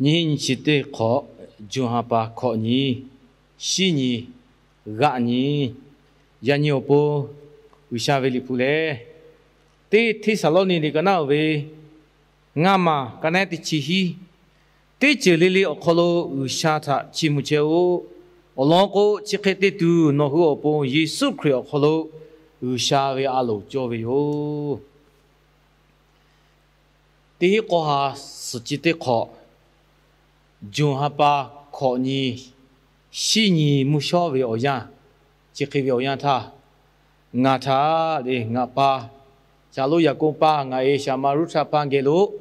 Nyiˇ hinˉ nyiˇ chi teˇ hk'awꞈ, June ha pa hkawꞈ nyi, shiˉ nyi, g'aˆ nyi. Yaꞈ nyi awˬ pon G'uiˬsha ve Liꞈ hpu lehˬ, teˇ Hteˇsaˍlawˇniˆ liꞈ ka naˉ-oˬ ve ngaˇ maˬ ka naˉ teˇ chi hiˉ, teˇ ceuˬ le le awˬ hk'aw lo G'uiˬsha htaꞈ chiˇ mvuh chehˇ-oˆ. Awˬ lawn k'o, chi hk'e te tuˬ nawˬ hui awˬ pon Yeˍsuˆ Hkriꞈ awˬ hk'aw lo G'uiˬsha ve a loˍ cawˇ ve yoˬ. Teˇ hinˉ k'awˇ ha suhˍ chi teˇ hk'awꞈ, June ha pa hkawꞈ nyi, shiˉ nyi mvuhˇ shawˉ ve awˬ yanˇ, chi hk'e ve awˬ yanˇ htaˇ, ngaˬ htaꞈ le ngaˬ pa Shaˍlonˍ Yaˍkoˆ pa, ngaˬ e Shaˍmaˍruˆhtaˆ pa geh lo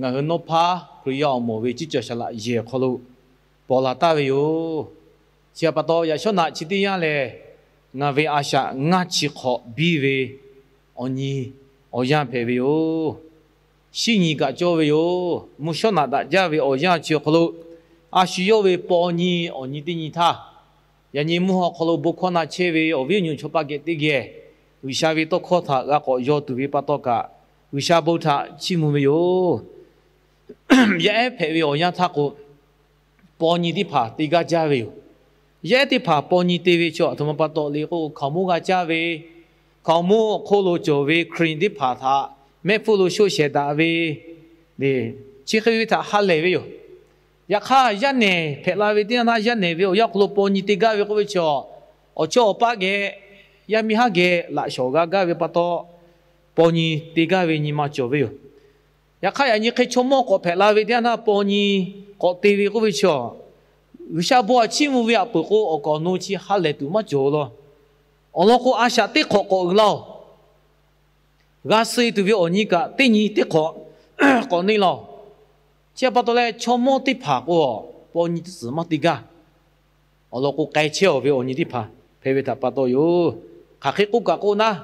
ngaˬ hui nawˉ hpaˇ Hkriꞈ yaˇ awˬ moˍ ve ciˉ cawˬ saˍ laꞈ yehˬ awˬ hk'aw lo pawnˬ la taˍ ve yoˬ. Chi htaꞈ pa taw, yaꞈ shawˉ naꞈ chi teˇ yanˇ lehˬ, ngaˬ ve a shaꞈ ngaˇ chi hk'awꞈ biˇ ve awˬ nyi awˬ yanˇ hpehꞈ ve yoˬ. Shiˉ nyi kaꞈ cawˇ ve yoˬ. Mvuhˇ shawˉ naꞈ daꞈ jaˇ ve awˬ yanˇ chi awˬ hk'aw lo, a shu yawˇ ve paw nyi awˬ nyi teˇ nyi htaˇ, yaꞈ nyi mvuhˇ haw hk'aw lo bon hkawˇ na chehˇ ve awˬ viˉ awˬ nyi chaw pa geh teˇ geh G'uiˬsha ve tawˇ hkawˇ htaꞈ g'a k'awꞈ yaw tuˬ ve pa taw kaꞈ, G'uiˬsha bon htaꞈ chiˇ mvuh ve yoˬ. Yaˇ ehˉ hpehꞈ ve awˬ yanˇ htaˇ k'o, paw nyi teˇ hpaˍ te gaˇ jaˇ ve yoˬ. Yaˇ ehˉ teˇ hpaˍ paw nyi te ve chi aˬ htoꞈ ma pa taw le k'o, hkaoˍmonˇ g'a caˇ ve, hkaoˍmonˇ awˬ hk'oˆ lo cawˬ ve Hkriꞈ teˇ hpaˍ htaꞈ mehˆ hpfuhˇ lo shoˆ shehˍ daꞈ ve, chi hk'e ve htaꞈ ha lehˬ ve yoˬ. Yaꞈ hk'aˇ, yaˇ nehˬ hpehꞈ la ve teˇ yanˇ htaˇ, yaˇ nehˬ ve awˬ yanˇ awˬ hk'aw lo paw nyi te gaˇ ve k'oˆ ve chi, awˬ chawˇ awˬ paˇ geh, yaˇ miˇ haˉ geh laꞈ shawˍ g'a gaˇ ve pa taw, paw nyi te gaˇ ve nyi ma cawˬ ve yoˬ. Yaꞈ hk'aˇ, yaꞈ nyi hk'e chaw mawˇ k'awꞈ hpehꞈ la ve teˇ yanˇ htaˇ, paw nyi k'awꞈ te ve k'oˆ ve chi, G'uiˬsha bon htaꞈ chiˇ mvuh ve aꞈ peuˬ k'o, awˬ kaˍ awˬ nu chi ha lehˬ tuˬ maˇ cawˬ law. Awˬ lawn k'o, a shaꞈ teˇ hk'awꞈ k'awꞈ uiˍ laˇ-oˬ. G'a suh tuˬ ve awˬ nyi kaꞈ teˇ nyi teˇ hk'awꞈ k'awꞈ neˇ laˇ-oˬ. Chi pa taw leh, chaw mawˇ teˇ hpaˍ k'o, paw nyi teˇ tcuhˍ maˇ te gaˇ. Awˬ lawn k'o, k'ai chehˇ-aˬ ve awˬ nyi teˇ hpaˍ hpehꞈ ve htaꞈ pa taw yoˬ. Hk'aˬ hk'e k'oˆ kaꞈ k'oˆ naˉ,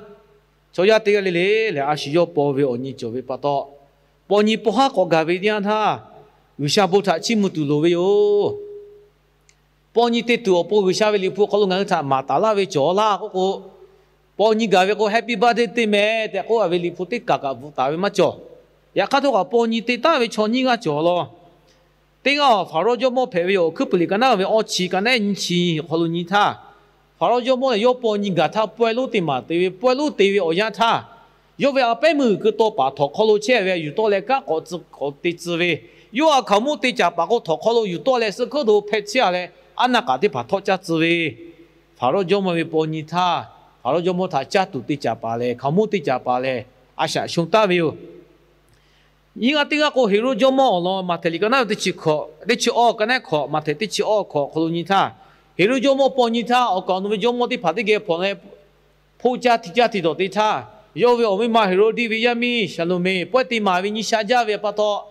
chaw yaˇ teˇ g'aˇ le le lehˬ, a shu yawˇ paw ve awˬ nyi cawˬ ve pa taw, paw nyi paw haˉ k'awꞈ gaˬ ve teˇ yanˇ htaˇ, G'uiˬsha bon htaꞈ chiˇ mvuh tuˬ loˍ ve yoˬ. Paw nyi te tuˬ awˬ pon G'uiˬsha ve Liꞈ hpu hk'aw lo ngaˬ hui htaꞈ maˍ taˍ laˇ ve cawˬ laˇ k'oˆ k'o, paw nyi gaˬ ve k'o, Happy Birthday te mehˍ tehꞈ k'oˆ ve Liꞈ hpu teˇ kaˬ kaꞈ bvuhꞈ taˍ ve maˇ cawˬ. Yaꞈ hk'aˇ htawˇ kaꞈ paw nyi te taˍ ve chaw nyiˇ g'aˇ cawˬ law. Teˇ g'aˇ Faˍrawˇ jawˇmawˇ hpehꞈ ve yoˬ. Awˬ hkuiˉ puiˍ liꞈ ka naˉ ve awˇ chi ka naˉ nyi chi awˬ hk'aw lo nyi htaˇ, Faˍrawˇ jawˇmawˇ lehˬ, yawˇ paw nyi gaˬ htaˇ pawehˇ lonˉ teˇ maˬ te ve, pawehˇ lonˉ te ve awˬ yanˇ htaˇ, yawˇ ve a pehˉ meuˇ g'uiˬ keu taw paˍ htawnˍ hk'aw lo chehˇ ve yuˬ tawˆ leh kanˉ k'awꞈ tcuh k'awꞈ te tcuh ve, yawˇ a hkaoˍmonˇ te caˍ paˍ k'o, htawnˍ hk'aw lo yuˬ tawˆ leh suh hkuiˉ do hpeh tchiˇ a leh, aˉ naˆ k'aꞈ teˇ hpaˍ htawˆ caˇ tcuh ve, Faˍrawˇ jawˇmawˇ ve paw nyi htaˇ, Faˍrawˇ jawˇmawˇ htaꞈ caˇ tuˬ te caˍ paˍ lehˬ, hkaoˍmonˇ te caˍ paˍ lehˬ, a shaꞈ shon taˍ ve yoˬ. Nyiˇ g'aˇ teˇ g'aˇ k'o, Heˍroˆ jawˇmawˇ awˬ lawn Maꞈhtehˍ liꞈ ka naˉ ve teˇ chi hkawꞈ, teˇ chi awˇ ka naˉ hkawꞈ, Maꞈhtehˍ teˇ chi awˇ hkawꞈ awˬ hk'aw lo nyi htaˇ, Heˍroˆ jawˇmawˇ paw nyi htaˇ, awˬ kaˍ awˬ nu ve jawˇmawˇ teˇ hpaˍ teˇ geh hpawnˬ leh, hpoˆ caˇ hti caˇ hti dawˬ te htaˇ, yawˇ ve awˬ miˇ ma Heˍroˆdiˆ ve yaˇ miˇ Saˍloˍmeˍ pawehˇ te maˍ ve nyi sha jaˇ ve pa taw,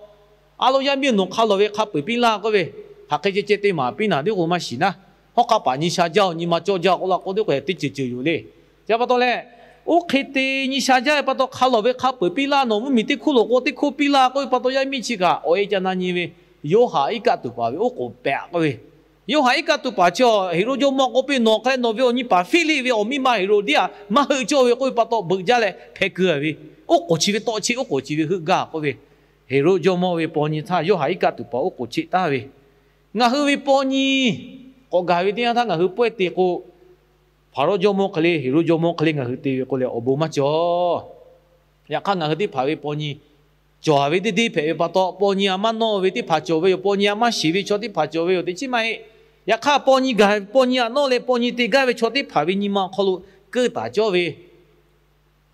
a lo yaˇ miˇ awˬ nawˬ hk'a lawˬ ve hk'a peu-eˬ piˇ laˇ k'oˆ ve, hk'aˬ hk'e ceh ceh te maˍ piˇ naˍ tiˉ k'o maˇ shiˍ naˉ. Hawˉ hk'a paˍ nyi sha jaˇ awˬ nyi ma cawˇ jaˇ k'oˆ la k'o, teˇ k'o teˇ ceuˬ ceuˬ yoˬ le. Chi pa taw leh, oˇ hk'e te nyi sha jaˇ ve pa taw, hk'a lawˬ ve hk'a peu-eˬ piˇ laˇ, nawˬ mvuhˇmiˬ teˇ hkuˇ loꞈ k'o teˇ hkuˇ piˇ laˇ k'oˆ ve pa taw, yaˇ miˇ chi kaꞈ awˬ e ca na nyi ve, Yoˇhanˬ iˉ kaˆ tuˬ paˍ ve oˉ k'oˍ pehꞈ k'oˆ ve, Yoˇhanˬ iˉ kaˆ tuˬ paˍ chi Heˍroˆ jawˇmawˇ k'oˆ piˇ, nawˬ hk'a leh nawˬ ve awˬ nyi paˍ Hpiˇliˆ ve awˬ miˇ ma Heˍroˆdiˆ aꞈ maˇ heuˆ cawˇ ve k'oˆ ve pa taw, beuꞈ jaˇ leh hpeh keu ve, oˉ k'oˍ chi ve tawˆ cheˆ, oˉ k'oˍ chi ve heuˆ gaˇ k'oˆ ve, Heˍroˆ jawˇmawˇ ve paw nyi htaˇ Yoˇhanˬ iˉ kaˆ tuˬ paˍ oˉ k'oˍ cheˆ taˍ ve, ngaˬ hui ve paw nyi k'awꞈ gaˬ ve teˇ yanˇ htaˇ ngaˬ hui pawehˇ te k'o, Faˍrawˇ jawˇmawˇ hk'e le, Heˍroˆ jawˇmawˇ hk'e le ngaˬ hui te ve k'o lehˬ, awˬ bon maˇ cawˬ. Yaꞈ hk'aˇ, ngaˬ hui teˇ hpaˍ ve paw nyi cawˬ ve teˇ deˇ hpehꞈ ve pa taw, paw nyi a maˇ nawˇ ve teˇ hpaˍ cawˬ ve yoˬ. Paw nyi a maˇ shiˍ ve chaw teˇ hpaˍ cawˬ ve yoˬ tehꞈ chi maˇ heˆ. Yaꞈ hk'aˇ, paw nyi gaˬ, paw nyi aꞈ nawˇ leh paw nyi te gaˇ ve chaw teˇ hpaˍ ve nyi ma awˬ hk'aw lo keu taˍ cawˇ ve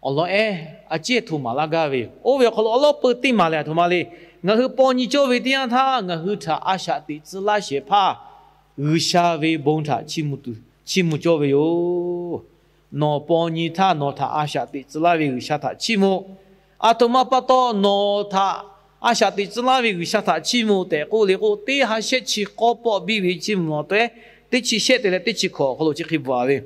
awˬ lawn ehˉ a ciˉ hto maˍ laˇ gaˇ ve yoˬ. Oˇ ve awˬ hk'aw lo awˉ lawˉ peu teˇ maˍ lehˬ, aˬ htoꞈ ma le. Ngaˬ hui paw nyi cawˇ ve teˇ yanˇ htaˇ, ngaˬ hui htaꞈ a shaꞈ teꞈ tcuh laˇ shehˍ hpaˇ G'uiˬsha ve bon htaꞈ chiˇ mvuh cawˇ ve yoˬ. Nawˬ paw nyi htaˇ nawˬ htaꞈ a shaꞈ teꞈ tcuh laˇ ve G'uiˬsha htaꞈ chiˇ mvuh. Aˬ htoꞈ ma pa taw nawˬ htaꞈ a shaꞈ teꞈ tcuh laˇ ve G'uiˬsha htaꞈ chiˇ mvuh tehꞈ k'oˆ le k'o, teˇ ha shehˆ chi k'awˇ pawˆ biˇ ve chiˇ mvuh awˬ tehˉ, teˇ chi shehˆ te leh teˇ chi hkawꞈ awˬ hk'aw lo chi hk'e bvuhꞈ ve,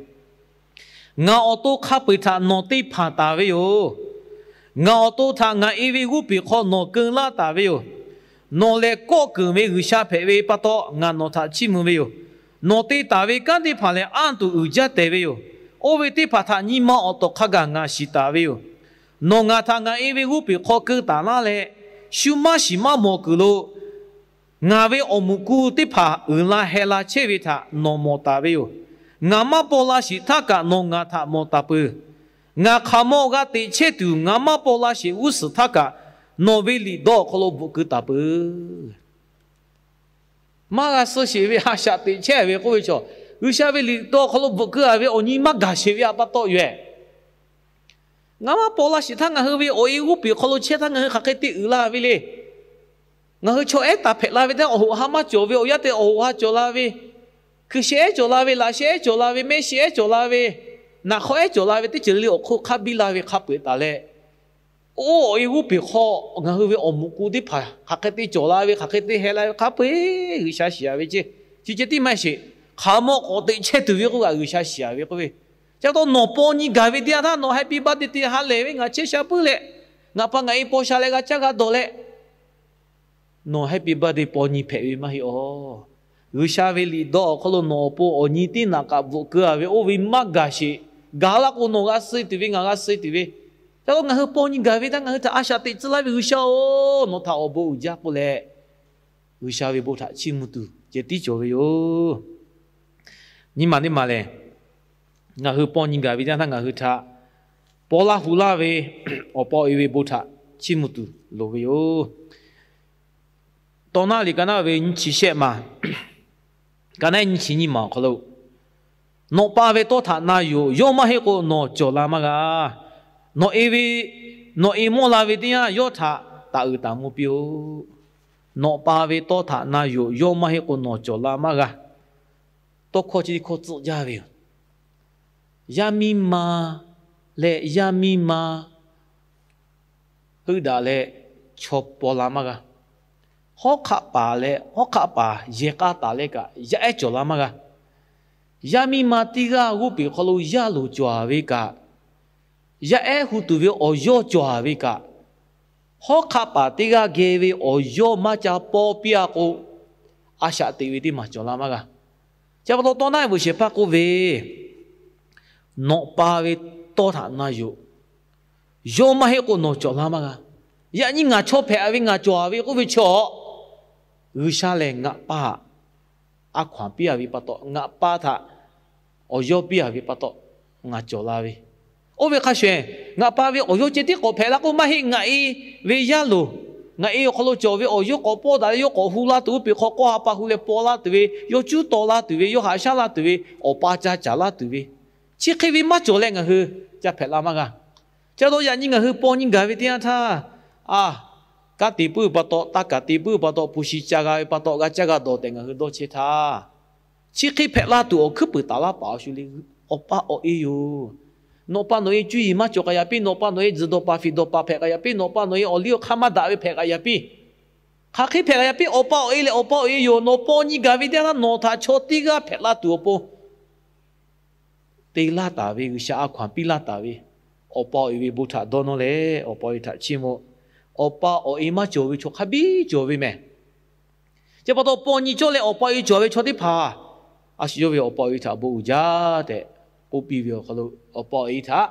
Ngaˬ awˬ to hk'a peu-eˬ htaꞈ nawˬ te hpanˍ taˍ ve yoˬ. Ngaˬ awˬ to htaꞈ ngaˬ e ve g'oˇ peˬ hk'aw nawˬ keu laˇ taˍ ve yoˬ. Nawˬ lehˬ kawˆ keunˍ ve G'uiˬsha hpehꞈ ve pa taw, ngaˬ nawˬ htaꞈ chiˇ mvuh ve yoˬ. Nawˬ te taˍ ve kanˉ teˇ hpaˍ lehˬ, anˇ tuˬ uiˍ jaˇ tehˬ ve yoˬ. Oˇ ve teˇ hpaˍ htaꞈ nyi ma awˬ tawˍ hk'a gaˬ ngaˬ shiˍ taˍ ve yoˬ. Nawˬ ngaˬ htaꞈ ngaˬ e ve g'oˇ peˬ hk'aw keu taˍ laˇ leh, shu maˇ shiˍ maˇ mawˬ kuiˬ lo Ngaˬ ve awˬ muꞈ ku teˇ hpaˍ uiˍ la heh la chehˇ ve htaꞈ nawˬ mawˬ taˍ ve yoˬ. Ngaˬ maˇ paw la sheˍ htaˇ kaꞈ nawˬ ngaˬ htaꞈ mawˬ taˍ peuˬ. Ngaˬ hk'aˬ mawˇ g'a teꞈ chehˇ tuˬ, ngaˬ maˇ paw la sheˍ g'uˇ suhˍ htaˇ kaꞈ nawˬ ve liꞈ dawˇ awˬ hk'aw lo bvuhꞈ keu taˍ peuˬ. Maˇ g'a suh sheˍ ve a shaꞈ teꞈ chehˇ ve k'oˆ ve chaw, G'uiˬsha ve liꞈ dawˇ awˬ hk'aw lo bvuhꞈ keu a ve awˬ nyi maˇ gaˬ sheˍ ve a pa taw yoˬ. Ngaˬ maˇ paw la sheˍ htaˇ ngaˬ hui ve awˬ e g'oˇ peˬ hk'aw lo chehˇ htaˇ ngaˬ hui hk'aˬ hk'e te uiˍ la ve le. Ngaˬ hui chaw ehˉ taˍ hpehꞈ la ve teˇ awˬ hoꞈ ha maˇ cawˬ ve awˬ yanˇ te awˬ hoꞈ ha cawˬ la ve, hkui sheh ehˉ cawˬ la ve, laꞈ sheh ehˉ cawˬ la ve, mehˆ sheh ehˉ cawˬ la ve, naꞈ hk'awꞈ ehˉ cawˬ la ve teˇ ceuˬ le awˬ hk'oˆ hk'a biˇ la ve hk'a peu-eˬ taˍ leh, oˇ awˬ e g'oˇ peˬ hk'aw ngaˬ hui ve awˬ muꞈ ku teˇ hpaˍ hk'aˬ hk'e te cawˬ la ve, hk'aˬ hk'e te heh la ve hk'a peu-eˬ G'uiˬsha shiˍ a ve ceˇ. Chi ceh tiˉ maˇ heˆ sheˍ, hk'aˬ mawˇ k'awꞈ teꞈ chehˇ tuˬ ve k'oˆ kaꞈ G'uiˬsha shiˍ a ve k'oˆ ve. Chi pa taw nawˬ paw nyi gaˬ ve teˇ yanˇ htaˇ nawˬ happy birthday te ha lehˬ ve ngaˬ chehˇ sha puiˉ leh, ngaˬ pa ngaˬ e paw sha leh g'a caˇ g'a dawˬ leh, nawˬ happy birthday paw nyi hpehꞈ ve maˇ heˆ awˬ. G'uiˬsha ve liꞈ dawˇ awˬ hk'aw lo nawˬ awˬ pon awˬ nyi teˇ naꞈ kaꞈ bvuhꞈ keu a ve oˇ ve maˇ gaˬ sheˍ. Gaˬ la k'o nawˬ g'a suh tuˬ ve ngaˬ g'a suh tuˬ ve. Ca lo ngaˬ hui paw nyi gaˬ ve htaˇ ngaˬ hui htaꞈ a shaꞈ teꞈ tcuh laˇ ve G'uiˬsha-oˬ, nawˬ htaꞈ awˬ bon uiˍ jaˇ k'oˆ leh, G'uiˬsha ve bon htaꞈ chiˇ mvuh tuˬ ceh tiˉ cawˬ ve yoˬ. Nyi maˬ teˇ maˬ lehˬ, ngaˬ hui paw nyi gaˬ ve teˇ yanˇ htaˇ ngaˬ hui htaꞈ paw laˇ hu laˇ ve awˬ pa awˬ e ve bon htaꞈ chiˇ mvuh tuˬ loˍ ve yoˬ. Tawˇ naˉ liꞈ ka naˉ ve nyiˇ chi shehˆ maˬ, ka naˉ nyiˇ chi nyiˇ maˬ awˬ hk'aw lo, Nawˬ pa ve tawˇ htaꞈ na yoˬ. Yawˇ maˇ heˆ k'o nawˬ cawˬ la maˇ g'a. Nawˬ e ve, nawˬ e mawˇ la ve teˇ yanˇ yawˇ htaꞈ taˍ uiˍ taˍ mvuh piˇ-oˆ. Nawˬ pa ve tawˇ htaꞈ na yoˬ. Yawˇ maˇ heˆ k'o nawˬ cawˬ la maˇ g'a. Tawˇ hkawˇ chi teˇ hkawˇ tcuhˆ jaˇ ve yoˬ. Yaˇ miˇ ma leh yaˇ miˇ ma heuˆ daꞈ leh chaw paw la maˇ g'a. Hawˉ hk'aˆ paˍ leh hawˉ hk'aˆ paˍ yehˬ k'a taˍ leh kaꞈ yaˇ ehˉ cawˬ la maˇ g'a. Yaˇ miˇ ma teˇ g'aˇ g'oˇ peˬ hk'aw lo yaˇ loˍ cawˬ ve kaꞈ, yaˇ ehˉ hu tuˬ ve awˬ yawˇ cawˬ ve kaꞈ, hawˉ hk'aˆ paˍ teˇ g'aˇ geh ve awˬ yawˇ maˇ ca paw piˇ-a k'o, a shaꞈ teꞈ ve teˇ maˬ cawˬ la maˇ g'a. Chi pa taw tawˇ naˉ veuꞈ shehˍ hpaˇ k'oˆ ve, Nawˬ pa ve tawˇ htaꞈ na yoˬ. Yawˇ maˇ heˆ k'o nawˬ cawˬ la maˇ g'a. Yaꞈ nyi ngaˬ chaw hpehꞈ ve ngaˬ cawˬ ve k'oˆ ve chaw, G'uiˬsha lehˬ ngaˬ pa a hkaw-anˬ piˇ-a ve pa taw, ngaˬ pa htaꞈ awˬ yawˇ piˇ-a ve pa taw, ngaˬ cawˬ la ve. Oˇ ve hk'a shuˍ, ngaˬ pa ve awˬ yawˇ ceh tiˉ k'awꞈ hpehꞈ la k'o maˇ heˆ. Ngaˬ e ve yaˇ loˍ, ngaˬ e awˬ hk'aw lo cawˬ ve awˬ yawˇ k'awꞈ pawˇ daꞈ leh yawˇ k'awꞈ hu la tuˬ oˇ peˬ hk'aw k'awˇ ha pa hu leh paw la tuˬ ve, yawˇ cuˉ taw la tuˬ ve, yawˇ haꞈ shaˉ la tuˬ ve, awˬ pa ca caˍ laˇ tuˬ ve, chi hk'e ve maˇ cawˬ leh ngaˬ hui ca hpehꞈ la maˇ g'a. Chi pa taw yaꞈ nyi ngaˬ hui paw nyi gaˬ ve teˇ yanˇ htaˇ, a, kanˉ te puiˉ ve pa taw, taˇ kaˬ te puiˉ ve pa taw, hpu shi ca g'a ve pa taw, g'a caˇ g'a dawˬ tehꞈ ngaˬ hui dawˇ chehˇ htaˇ, chi hk'e hpehꞈ la tuˬ awˬ hkuiˉ puiˍ taˍ laˇ paˍ awˬ shu le. Awˬ pa awˬ e yoˬ. Nawˬ pa nawˬ e cuˇ yiˍ maˇ cawˬ k'ai yaꞈ piˇ, nawˬ pa nawˬ e tzuhˬ dawˬ paˍ fiˍ dawˬ paˍ hpehꞈ k'ai yaꞈ piˇ, nawˬ pa nawˬ e awˬ liˇ awˬ hk'aˇ maˇ daꞈ ve hpehꞈ k'ai yaꞈ piˇ, hk'aˬ hk'e hpehꞈ k'ai yaꞈ piˇ, awˬ pa awˬ e lehˬ awˬ pa awˬ e yoˬ. Nawˬ paw nyi gaˬ ve teˇ yanˇ htaˇ nawˬ htaꞈ chaw teˇ g'aˇ hpehꞈ la tuˬ awˬ pon te laˇ taˍ ve, G'uiˬsha a hkaw-anˬ piˇ laˇ taˍ ve, awˬ pa awˬ e ve bon htaꞈ dawˇ nawˇ leh awˬ pa awˬ e htaꞈ chiˇ mvuh. Awˬ pa awˬ e maˇ cawˬ ve chaw hk'a biˇ cawˬ ve mehˬ. Chi pa taw paw nyi cawˇ leh awˬ pa awˬ e cawˬ ve chaw teˇ hpaˍ, a shu yawˇ ve awˬ pa awˬ e htaꞈ bon uiˍ jaˇ tehꞈ k'oˆ piˇ ve awˬ hk'aw lo, awˬ pa awˬ e htaꞈ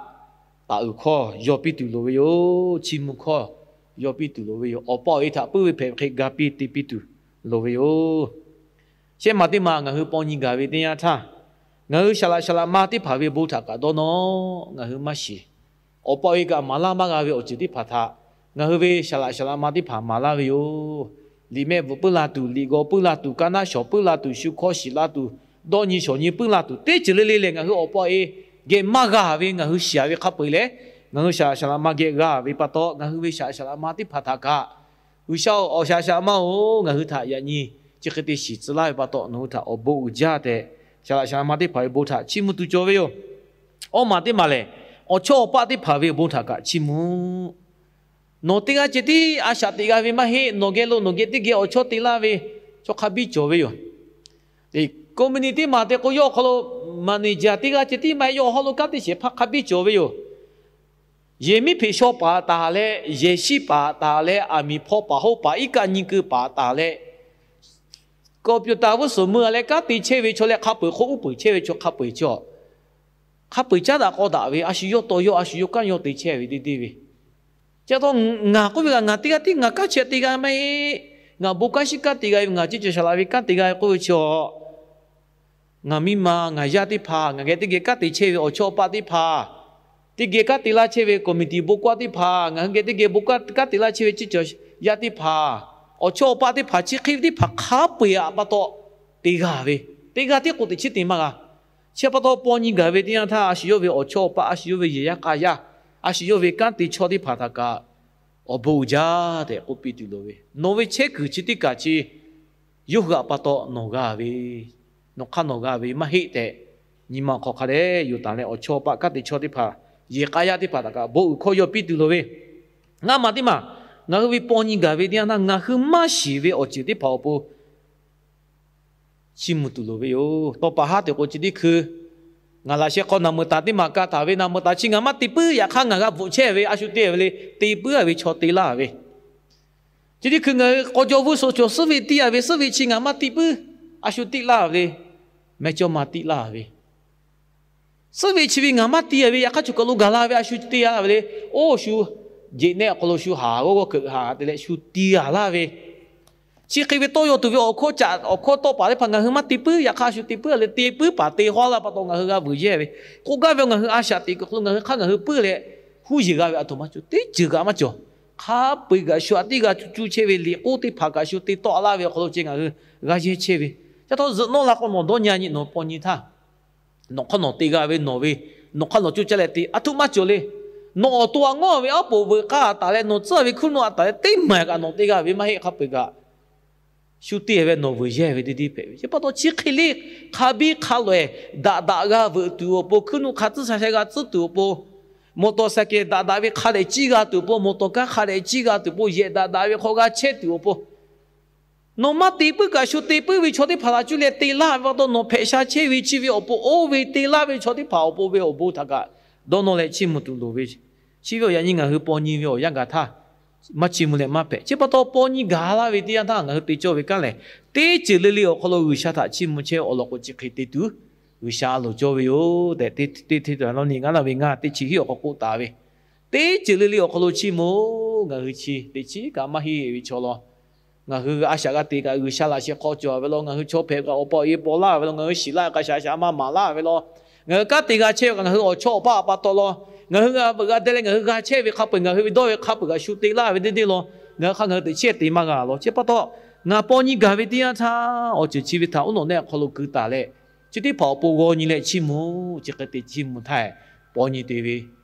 taˍ uiˍ hkawˇ yaw piˇ tuˬ loˍ ve yoˬ. Chiˇ mvuh hkawˇ yaw piˇ tuˬ loˍ ve yoˬ. Awˬ pa awˬ e htaꞈ puiˉ ve hpehꞈ ve hk'e ga piˇ te piˇ tuˬ loˍ ve yoˬ. Shehˆ maˬ teˇ maˬ ngaˬ hui paw nyi gaˬ ve teˇ yanˇ htaˇ, ngaˬ hui saˍ laꞈ saˍ laꞈ ma teˇ hpaˍ ve bon htaꞈ kaꞈ dawˇ nawˇ, ngaˬ hui maˇ shiˍ. Awˬ pa awˬ e kaꞈ maˍ laˇ maˇ g'a ve awˬ ceuˬ teˇ hpaˍ htaꞈ ngaˬ hui ve saˍ laꞈ saˍ laꞈ ma teˇ hpaˍ maˍ laˇ ve yoˬ. Liꞈ mehˆ bvuhꞈ puiˉ la tuˬ, liꞈ g'aw puiˉ la tuˬ, kaˇ naˉ shawˍ puiˉ la tuˬ, shu hkawˇ shiˍ la tuˬ, dawˇ nyi shawˍ nyi puiˉ la tuˬ, teˇ ceuˬ le le lehˬ ngaˬ hui awˬ pa awˬ e geh maˇ g'a ve, ngaˬ hui shiˍ ve hk'a peu-eˬ leh, ngaˬ hui saˍ laꞈ saˍ laꞈ ma geh g'a ve pa taw, ngaˬ hui ve saˍ laꞈ saˍ laꞈ ma teˇ hpaˍ htaꞈ kaꞈ, G'uiˬsha-oˬ, awˬ saˍ laꞈ saˍ laꞈ ma-oˬ, ngaˬ hui htaꞈ yaꞈ nyi chi hk'e te shiˍ tcuh laˇ ve pa taw, nawˬ hui htaꞈ awˬ bon uiˍ jaˇ tehꞈ, saˍ laꞈ saˍ laꞈ ma teˇ hpaˍ ve bon htaꞈ chiˇ mvuh tuˬ cawˬ ve yoˬ. Awˇ maˬ teˇ maˬ lehˬ, awˬ chawˇ awˬ paˆ teˇ hpaˍ ve bon htaꞈ kaꞈ chiˇ mvuh. Nawˬ teˇ g'aˇ ceh tiˉ a shaꞈ teꞈ g'a ve maˇ heˆ. Nawˬ geh lo nawˬ geh teˇ geh awˬ chawˇ te laˇ ve chaw hk'a biˇ cawˬ ve yoˬ. Company teˇ maˬ te k'o, yawˇ awˬ hk'aw lo manager teˇ g'aˇ ceh tiˉ maˇ heˆ. Yawˇ awˬ hawˉ lo kanˉ teˇ shehˍ hpaˇ hk'a biˇ cawˬ ve yoˬ. Yehˬ miˉ hpeꞈ shaw paˍ taˍ leh, yehˬ shiˉ paˍ taˍ leh, aˬ miˍ hpaw paˍ hoˆ paˍ iˉ kaˆ nyi keu paˍ taˍ leh, computer vuˉ suhˍ meuˇ leh kanˉ te chehˇ ve chaw leh hk'a peu-eˬ hk'oˆ uˉ peunˍ chehˇ ve chaw hk'a peu-eˬ chaw, hk'a peu-eˬ caˉ daꞈ k'aw daꞈ ve, a shu yawˇ taw yawˇ, a shu yawˇ kanˉ yawˇ te chehˇ ve deˇ deˇ ve. Chi pa taw ngaˬ k'oˆ ve kaꞈ ngaˬ teˇ g'aˇ tiˉ ngaˬ kanˉ chehˇ te g'a maˇ heˆ. Ngaˬ bon kanˉ shiˉ kanˉ te g'a ve, ngaˬ ceˇ cawˬ shaˍ laꞈ ve kanˉ te g'a ve k'oˆ ve chi a, ngaˬ miˇ ma ngaˬ yaˇ teˇ hpaˍ, ngaˬ geh teˇ geh kanˉ te chehˇ ve awˬ chawˇ awˬ paˆ teˇ hpaˍ, teˇ geh kanˉ te laˇ chehˇ ve committee bon kawˇ teˇ hpaˍ, ngaˬ hui geh teˇ geh bon kanˉ te laˇ chehˇ ve ceˇ cawˬ yaˇ teˇ hpaˍ, awˬ chawˇ awˬ paˆ teˇ hpaˍ, chi hk'e ve teˇ hpaˍ hk'a peu-eˬ aꞈ pa taw te g'a ve, teˇ g'aˇ tiˉ k'o teꞈ chiˉ te maˇ g'a. Chi pa taw paw nyi gaˬ ve teˇ yanˇ htaˇ, a shu yawˇ ve awˬ chawˇ awˬ paˆ, a shu yawˇ ve yehˬ yaˇ k'a yaˇ, a shu yawˇ ve kanˉ te chaw teˇ hpaˍ htaꞈ kaꞈ awˬ bon uiˍ jaˇ tehꞈ k'oˆ piˇ tuˬ loˍ ve, nawˬ ve chehˇ kuiˬ chi teˇ kaˬ chi yawˇ hui aꞈ pa taw nawˬ g'a ve, nawˬ hk'aˇ nawˬ g'a ve maˇ heˆ tehꞈ, nyi ma awˬ hk'aw hk'a dehꞈ yuˬ taˍ leh awˬ chawˇ awˬ paˆ kanˉ te chaw teˇ hpaˍ, yehˬ k'a yaˇ teˇ hpaˍ htaꞈ kaꞈ bon uiˍ hkawˇ yaw piˇ tuˬ loˍ ve, ngaˇ maˬ teˇ maˬ, ngaˬ hui ve paw nyi gaˬ ve teˇ yanˇ htaˇ ngaˬ hui maˇ shiˍ ve awˬ ceuˬ teˇ hpaˍ awˬ pon chiˇ mvuh tuˬ loˍ ve yoˬ. Tawˇ pa haˉ teꞈ k'o chi teˇ hkui ngaˬ laꞈ sheh hk'aw naˬ meuˍ taˍ teˇ maˬ ka taˍ ve, naˬ meuˍ taˍ chi ngaˬ maˇ te puiˉ, yaꞈ hk'aˇ ngaˬ g'a bvuhꞈ chehˇ ve a shu te ve le, te puiˉ ve chaw te laˇ ve. Chi teˇ hkui ngaˬ hui k'aw jaw vuˇ sho cawˬ suhˉ ve tiˇ a ve, suhˉ ve chi ngaˬ maˇ te puiˉ, a shu te laˇ ve le, mehˇ cawˇ ma te laˇ ve. Suhˉ ve chi ve ngaˬ maˇ te ve, yaꞈ hk'aˇ choˬ kaˬ lo gaˬ la ve a shu te laˇ ve le. Oˇ shu jeꞈ nehˆ awˬ hk'aw lo shu haˍ g'awˇ g'awˇ keunˍ haˍ te leh shu te a laˇ ve. Chi hk'e ve tawˇ yaw tuˬ ve awˬ hkawˇ caꞈ awˬ hkawˇ tawˇ paˍ teˇ hpaˍ ngaˬ hui maˇ te puiˉ, yaꞈ hk'aˇ a shu te puiˉ a le, te puiˉ paˍ te haw laˇ pa taw ngaˬ hui g'a vuiˬ yehˇ ve. K'oˆ gaˇ ve ngaˬ hui a shaꞈ teꞈ kuiˬ hk'aw lo ngaˬ hui hk'aˇ ngaˬ hui puiˉ leh huˉ yeˬ g'a ve a htoꞈ ma cawˬ, teˇ ceuˬ kaꞈ maˇ cawˬ. Hk'a peu-eˬ kaꞈ shu aꞈ tiˉ g'a cuˇ cuˇ chehˇ ve liꞈ k'oˆ teˇ hpaˍ kaꞈ shu te tawˆ laˇ ve awˬ hk'aw lo ceh ngaˬ hui g'a yehˇ chehˇ ve. Chi htaꞈ zuhꞈ nawˇ la k'o nawˬ dawˇ nyi a nyi nawˬ paw nyi htaˇ, nawˬ hk'aˇ nawˬ te g'a ve nawˬ ve, nawˬ hk'aˇ nawˬ cuˇ caˇ leh te a htoꞈ ma cawˬ le. Nawˬ awˬ to a ngawˇ ve aˉ poꞈ veuꞈ k'aˇ a taˍ leh nawˬ tcuhˉ ve hkuiˉ nuˆ a taˍ leh teˇ maˬ kaꞈ nawˬ te g'a ve maˇ heˆ, hk'a peu-eˬ kaꞈ shu te ve nawˬ vuiˬ yehˇ ve teˇ deˇ hpehꞈ ve. Chi pa taw chi hk'e le hk'a biˇ hk'a loꞈ-ehˍ daꞈ daꞈ g'a veuꞈ tuˬ awˬ pon, hkuiˉ nuˆ hk'a tcuhˉ sha sha g'a tcuhˉ tuˬ awˬ pon, mawˬ tawˍ saˍ kehˍ daꞈ daꞈ ve hk'a dehꞈ ciˇ g'a tuˬ awˬ pon, mawˬ tawˍ kanˉ hk'a dehꞈ ciˇ g'a tuˬ awˬ pon, yehˬ daꞈ daꞈ ve hk'aw g'a chehˇ tuˬ awˬ pon, nawˬ maˇ te puiˉ kaꞈ shu te puiˉ ve chaw teˇ hpaˍ htaꞈ cuˇ leh te laˇ ve pa taw nawˬ hpehꞈ sha chehˇ ve chi ve awˬ pon, oˇ ve te laˇ ve chaw teˇ hpaˍ awˬ pon ve awˬ bon htaꞈ kaꞈ dawˇ nawˇ leh chiˇ mvuh tuˬ loˍ ve. Chi ve awˬ yaꞈ nyi ngaˬ hui paw nyi ve awˬ yanˇ gaˬ htaˇ maˇ chiˇ mvuh leh maˇ hpehꞈ. Chi pa taw paw nyi gaˬ laˇ ve teˇ yanˇ htaˇ ngaˬ hui te cawˇ ve kanˉ lehˬ, teˇ ceuˬ le le awˬ hk'aw lo G'uiˬsha htaꞈ chiˇ mvuh chehˇ awˬ lawn k'o chi hk'e te tuˬ G'uiˬsha loˍ cawˇ ve yoˬ tehꞈ, Teˇ Hteˇsaˍlawˇniˆ ngaˇ naˆ ve ngaˇ teˇ chi hiˆ awˬ hk'aw k'oˆ taˍ ve, teˇ ceuˬ le le awˬ hk'aw lo chiˇ mvuh, ngaˬ hui chi teꞈ chiˉ kaꞈ maˇ heˆ ve chaw law. Ngaˬ hui a shaꞈ g'a te kaꞈ G'uiˬsha laꞈ sheh hk'aw cawˬ ve law, ngaˬ hui chaw hpehꞈ kaꞈ awˬ pa awˬ e paw laˇ ve law, ngaˬ hui shiˍ laˇ kaꞈ shaˍ shaˍ maˇ maˍ laˇ ve law, ngaˬ hui kanˉ te g'a chehˇ ve kaꞈ ngaˬ hui awˬ chawˇ awˬ paˆ a pa taw law, ngaˬ hui g'a veuꞈ g'a deh leh ngaˬ hui g'a chehˇ ve hk'a peu-eˬ, ngaˬ hui ve dawˇ ve hk'a peu-eˬ kaꞈ shu te laˇ ve deˇ deˇ law, ngaˬ hui hk'a ngaˬ hui teꞈ chiˉ te maˇ g'a law. Chi pa taw, ngaˬ paw nyi gaˬ ve teˇ yanˇ htaˇ awˬ ceuˬ chi ve htaꞈ uˉ nawꞈ nehˆ awˬ hk'aw lo keu taˍ leh, chi teˇ hpaˍ awˬ pon g'aw nyi leh chiˇ mvuh, chi hk'e te chiˇ mvuh htaˇ, paw nyi te ve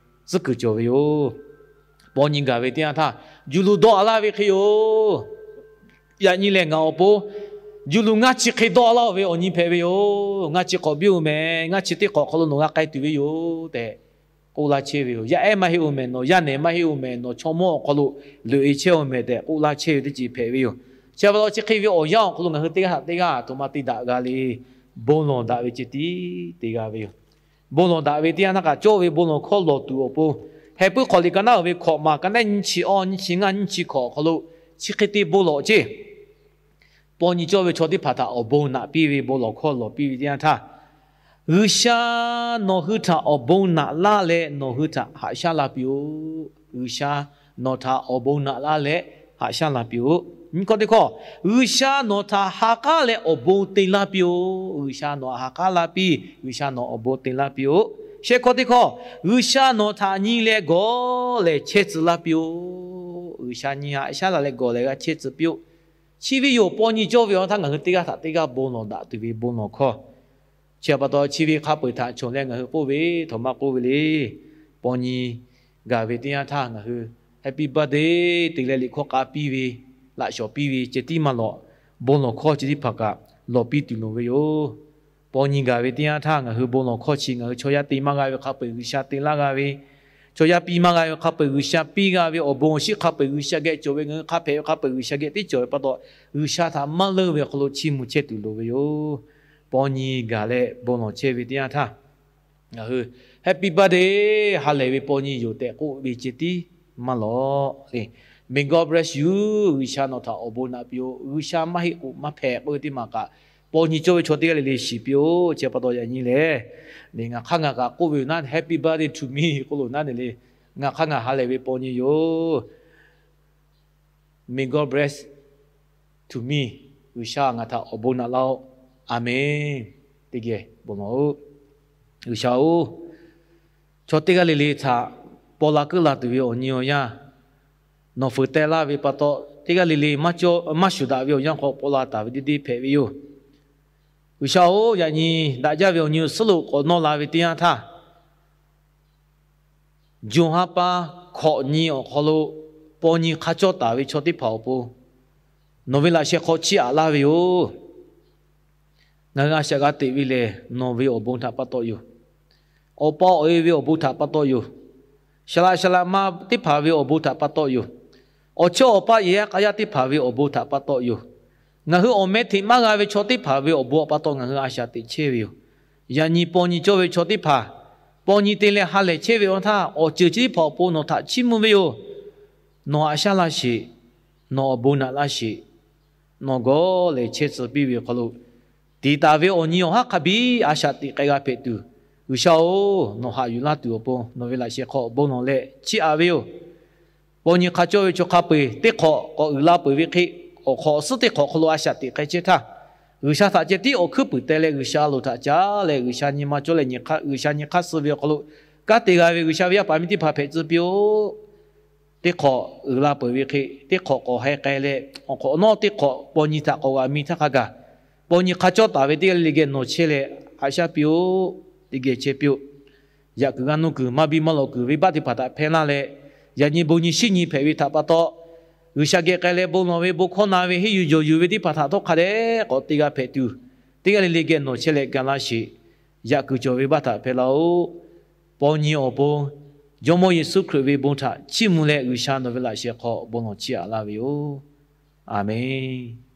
tcuhˉ kuiˬ cawˬ ve yoˬ. Paw nyi gaˬ ve teˇ yanˇ htaˇ, juˬ luˬ dawˇ a laˇ ve hk'e yoˬ. Yaꞈ nyi lehˬ ngaˬ awˬ pon juˬ luˬ ngaˇ chi hk'e dawˇ a laˇ-oˬ ve awˬ nyi hpehꞈ ve yoˬ. Ngaˇ chi hk'awꞈ biˇ-oˬ mehˍ, ngaˇ chi teˇ hk'awꞈ awˬ hk'aw lo nawˬ g'a k'ai tuˬ ve yoˬ tehꞈ k'oˆ laˇ chehˇ ve yoˬ. Yaˇ ehˉ maˇ heˆ-oˬ mehˍ, nawˬ yaˇ nehˬ maˇ heˆ-oˬ mehˍ, nawˬ chaw mawˇ awˬ hk'aw lo loꞈ-e chehˇ-oˬ mehˍ tehꞈ k'oˆ laˇ chehˇ ve teˇ ceuˬ hpehꞈ ve yoˬ. Chi pa taw chi hk'e ve awˬ yanˇ awˬ hk'aw lo ngaˬ hui teˇ g'aˇ htaꞈ teˇ g'aˇ a htoꞈ ma te daꞈ g'a le. Bon lawˬ daꞈ ve ceh tiˉ te g'a ve yoˬ. Bon lawˬ daꞈ ve teˇ yanˇ htaˇ kaꞈ cawˇ ve bon lawˬ hkawˇ lawˬ tuˬ awˬ pon, Heh puiˉ hk'awꞈ liꞈ ka naˉ uiˍ ve hkawꞈ maˬ ka naˉ nyiˇ chi awˇ, nyiˇ chi ngaˇ, nyiˇ chi hkawꞈ awˬ hk'aw lo chi hk'e te bon lawˬ ceˇ. Paw nyi cawˇ ve chaw teˇ hpaˍ htaꞈ awˬ bon naꞈ piˇ ve bon lawˬ hkawˇ lawˬ piˇ ve teˇ yanˇ htaˇ, G'uiˬsha nawˬ hui htaꞈ awˬ bon naꞈ laˇ leh nawˬ hui htaꞈ haꞈ shaˉ la piˇ-oˆ. G'uiˬsha nawˬ htaꞈ awˬ bon naꞈ laˇ leh haꞈ shaˉ la piˇ-oˆ. Nyiˇ hkawˇ teˇ hkawˇ, G'uiˬsha nawˬ htaꞈ ha k'aˉ leh awˬ bon te laˇ piˇ-oˆ. G'uiˬsha nawˬ htaꞈ ha k'aˉ laˇ piˇ, G'uiˬsha nawˬ awˬ bon te laˇ piˇ-oˆ. Shehˆ hkawˇ teˇ hkawˇ, G'uiˬsha nawˬ htaꞈ nyi leh gawˬ lehˬ chehˇ tcuh laˇ piˇ-oˆ. G'uiˬsha nyi haꞈ shaˉ la leh gawˬ lehˬ g'a chehˇ tcuh piˇ-oˆ. Chi ve yoˬ, paw nyi cawˇ ve awˬ htaˇ ngaˬ hui teˇ g'aˇ htaꞈ teˇ g'aˇ bon lawˬ daꞈ tuˬ ve bon lawˬ hkawˇ. Chi pa taw chi ve hk'a peu-eˬ htaꞈ chawˬ leh ngaˬ hui k'oˆ ve, htaꞈ maˇ k'oˆ ve le. Paw nyi gaˬ ve teˇ yanˇ htaˇ ngaˬ hui Happy Birthday te leh liꞈ hkawˇ k'a piˇ ve, laꞈ shawˍ piˇ ve ceh tiˉ maˇ lawꞈ, bon lawˬ hkawˇ chi teˇ hpaˍ kaꞈ lawˬ piˇ tuˬ loˍ ve yoˬ. Paw nyi gaˬ ve teˇ yanˇ htaˇ ngaˬ hui bon lawˬ hkawˇ chi ngaˬ hui chaw yaˇ te maˇ g'a ve hk'a peu-eˬ G'uiˬsha te laˇ g'a ve, chaw yaˇ piˇ maˇ g'a ve hk'a peu-eˬ G'uiˬsha piˇ g'a ve, awˬ bon awˬ shinˉ hk'a peu-eˬ G'uiˬsha geh cawˬ ve, ngaˬ hui hk'a hpehꞈ ve hk'a peu-eˬ G'uiˬsha geh teˇ cawˬ ve pa taw, G'uiˬsha htaꞈ maˇ leuˇ ve awˬ hk'aw lo chiˇ mvuh chehˇ tuˬ loˍ ve yoˬ. Paw nyi gaˬ leh bon lawˬ chehˇ ve teˇ yanˇ htaˇ, ngaˬ hui Happy Birthday, ha lehˬ ve paw nyi yoˬ tehꞈ k'oˆ ve ceh tiˉ maˇ lawꞈ le. May God bless you, G'uiˬsha nawˬ htaꞈ awˬ bon naꞈ piˇ-oˆ. G'uiˬsha maˇ heˆ k'o maˇ hpehꞈ k'oˆ ve teˇ maˬ kaꞈ, paw nyi cawˇ ve chaw teˇ g'aˇ le le shiˍ piˇ-oˆ. Chi pa taw yaꞈ nyi lehˬ, ngaˬ hk'aˇ ngaˬ kaꞈ k'oˆ ve yoˬ naˉ, Happy Birthday to me k'oˆ loˬ naˉ ne le. Ngaˬ hk'aˇ ngaˬ ha lehˬ ve paw nyi yoˬ. May God bless Tuˬ miˬ, G'uiˬsha ngaˬ htaꞈ awˬ bon naꞈ laˇ-oˆ. A menˬ. Teˇ geh bon lawˬ-oˆ. G'uiˬsha-oˬ, chaw teˇ g'aˇ le le htaꞈ paw la keuˆ la tuˬ ve awˬ nyi awˬ yanˇ, nawˬ fuiˍ teh laˇ ve pa taw, teˇ g'aˇ le le maˇ shuˍ daꞈ ve awˬ yanˇ hk'aw paw la taˍ ve deˇ deˇ hpehꞈ ve yoˬ. G'uiˬsha-oˬ, yaꞈ nyi daꞈ jaˇ ve awˬ nyi awˬ suhˉ lo k'awꞈ nawˇ la ve teˇ yanˇ htaˇ, June ha pa hkawꞈ nyi awˬ hk'aw lo paw nyi hk'a cawˇ taˍ ve chaw teˇ hpaˍ awˬ pon nawˬ ve laꞈ sheh hk'aw chiˇ aꞈ laˇ ve yoˬ. Ngaˬ hui a shaꞈ g'a teꞈ ve lehˬ, nawˬ ve awˬ bon htaꞈ pa taw yoˬ. Awˬ pa awˬ e ve awˬ bon htaꞈ pa taw yoˬ. Shaˍ laꞈ shaˍ laꞈ ma teˇ hpaˍ ve awˬ bon htaꞈ pa taw yoˬ. Awˬ chawˇ awˬ paˇ yehˬ yaˇ k'a yaˇ teˇ hpaˍ ve awˬ bon htaꞈ pa taw yoˬ. Ngaˬ hui awˬ meh hteꞈ maˇ g'a ve chaw teˇ hpaˍ ve awˬ bon htaꞈ pa taw ngaˬ hui a shaꞈ teꞈ chehˇ ve yoˬ. Yaꞈ nyi paw nyi cawˇ ve chaw teˇ hpaˍ paw nyi te leh ha lehˬ chehˇ ve awˬ htaˇ, awˬ ceuˬ chi teˇ hpaˍ awˬ pon nawˬ htaꞈ chiˇ mvuh ve yoˬ. Nawˬ haꞈ shaˉ laˇ sheˍ. Nawˬ awˬ bon naꞈ laˇ sheˍ. Nawˬ gawˇ lehˬ chehˇ tcuh piˇ ve awˬ hk'aw lo, tiˍ taˍ ve awˬ nyi awˬ haˉ hk'a biˇ a shaꞈ teꞈ k'ai g'a hpehꞈ tuˬ, G'uiˬsha-oˬ, nawˬ haꞈ yuˬ laˇ tuˬ awˬ pon nawˬ ve laꞈ sheh hk'aw bon lawˬ leh chiˇ aꞈ ve yoˬ. Paw nyi hk'a cawˇ ve chaw hk'a peu-eˬ teˇ hk'awꞈ k'awꞈ uiˍ la peuˬ ve hk'e, awˬ hk'awꞈ awˬ suhˉ teˇ hk'awꞈ hk'aw lo a shaꞈ teꞈ k'ai chehˇ htaˇ, G'uiˬsha htaꞈ ceh tiˉ awˬ hkuiˉ puiˍ teh leh G'uiˬsha loˍ htaꞈ caˉ leh G'uiˬsha nyi ma cawˇ leh G'uiˬsha nyi hk'aˇ suh ve awˬ hk'aw lo, kanˉ te g'a ve G'uiˬsha ve yaˇ paˍ miˇ teˇ hpaˍ hpehꞈ tcuh piˇ-oˆ. Teˇ hk'awꞈ uiˍ la peuˬ ve hk'e, teˇ hk'awꞈ k'awꞈ heh k'ai leh, awˬ hk'awꞈ nawˉ teˇ hk'awꞈ paw nyi htaꞈ k'awꞈ g'a mi htaˇ hk'a gaˬ, paw nyi hk'a cawˇ taˍ ve teˇ g'aˇ le le geh nawˬ chehˇ leh haꞈ shaˉ piˇ-oˆ. Teˇ geh chehˇ piˇ-oˆ. Yaꞈ kuiˬ g'a nuˇ kuiˬ maˇ biˇ maˇ lawꞈ kuiˬ venˇbaˆ teˇ hpaˍ htaꞈ hpehˇ laˇ leh, yaꞈ nyi bon nyi shiˉ nyi hpehꞈ ve htaꞈ pa taw, G'uiˬsha geh k'ai leh bon lawˬ ve, bon hkawˇ na ve, henˇ yuˬ jawˬ yuˬ ve teˇ hpaˍ htaꞈ htawˇ hk'a dehꞈ k'awꞈ te g'a hpehꞈ tuˬ, teˇ g'aˇ le le geh nawˬ chehˇ leh ga laˇ sheˍ. Yaꞈ kuiˬ cawˬ ve baˆ htaꞈ hpehˇ laˇ-oˆ. Paw nyi awˬ pon Jawˇmawˇ Yeˍsuˆ Hkriꞈ ve bon htaꞈ chiˇ mvuh leh G'uiˬsha nawˬ ve laꞈ sheh hk'aw bon lawˬ chiˇ aꞈ laˇ ve yoˬ. A menˬ.